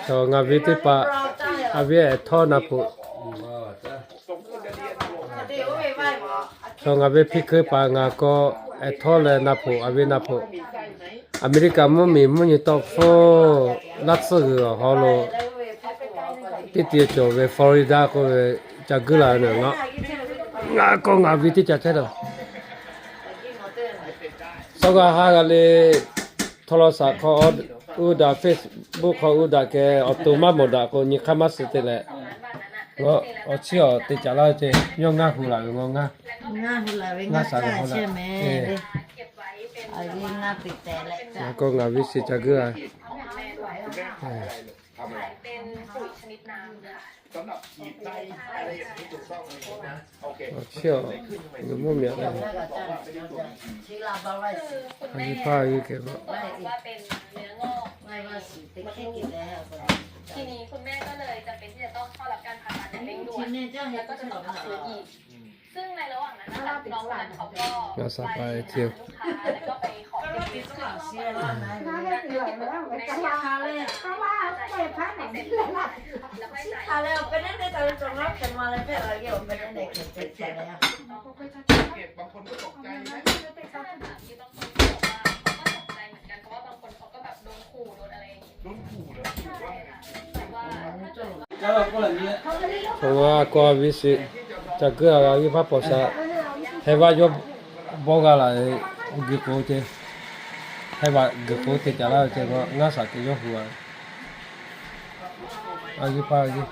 Chaw ngaˬ ve teˇ hpaˍ, a viˉ ehˉ htawˇ na hpoꞈ. Chaw ngaˬ ve hpiˇ hkeu paˍ ngaˬ k'aw ehˉ htawˇ leh na hpoꞈ, a viˉ na hpoꞈ. Aˍmeˍriˆkaꞈ mvuhˇmiˬ mvuhˇ nyi tawˆ hpfuhˇ laˇ tsuhˇ g'uiˬ awˬ hawˉ lo teˇ ti cawˬ ve Florida k'oˆ ve ca guiˇ la ve ngaˬ, ngaˬ k'aw ngaˬ ve teˇ ca chehˇ taˍ. Sawˉ g'aˇ haˉ g'a le, htawˇ law saˍ hk'aw uˇ daꞈ, Facebook hk'aw uˇ daꞈ keh awˬ to maˇ mawˬ daꞈ k'o, nyi hk'aˇ maˇ suh te leh, awˬ chiˉ awˬ te caˍ laˇ ve ce. Yawˇ ngaˇ hu laˬ ve ngaw ngaˇ, ngaˇ hu laˬ ve ngaˇ saˍ laˬ hk'aw laˬ. Ngaˬ k'aw ngaˬ ve shiˍ ca guiˇ la. สำหรับฉีดในอะไรอย่างนี้ถูกต้องไหมครับ โอเค เชื่อ หรือว่าเมีย คือคุณแม่ อันนี้ผ้าอยู่เก็บไว้ เขาบอกว่าเป็นเนื้องอกในมดลูก ทีนี้คุณแม่ก็เลยจำเป็นที่จะต้องเข้ารับการผ่าตัดอย่างเร่งด่วน แล้วก็จะต้องพักฟื้นอีก ซึ่งในระหว่างนั้นนะคะ น้องคนนั้นเขาก็ งานสาปายเที่ยว ไลน์หาลูกค้า แล้วก็ไปขอเก็บเงิน ซึ่งเขาก็บอกว่า ไม่ใช่ค่ะ ไม่ใช่ค่ะ แล้วก็จ่าย เก็บบางคนก็ตกใจนะ โดนขู่เหรอ หรือว่าไง Chaw ngaˬ k'aw a viˉ shiˍ ca guiˇ la g'a viˉ hpaˇ pawˍ shaˍ, heh vaˇ yawˇ bawˇ g'a laˬ, g'uiˬ k'o ce, heh vaꞈ g'uiˬ k'o te caˍ laˇ ve ce, ngaˇ shaˍ te yawˇ hu a, a viˉ hpaˇ a viˉ.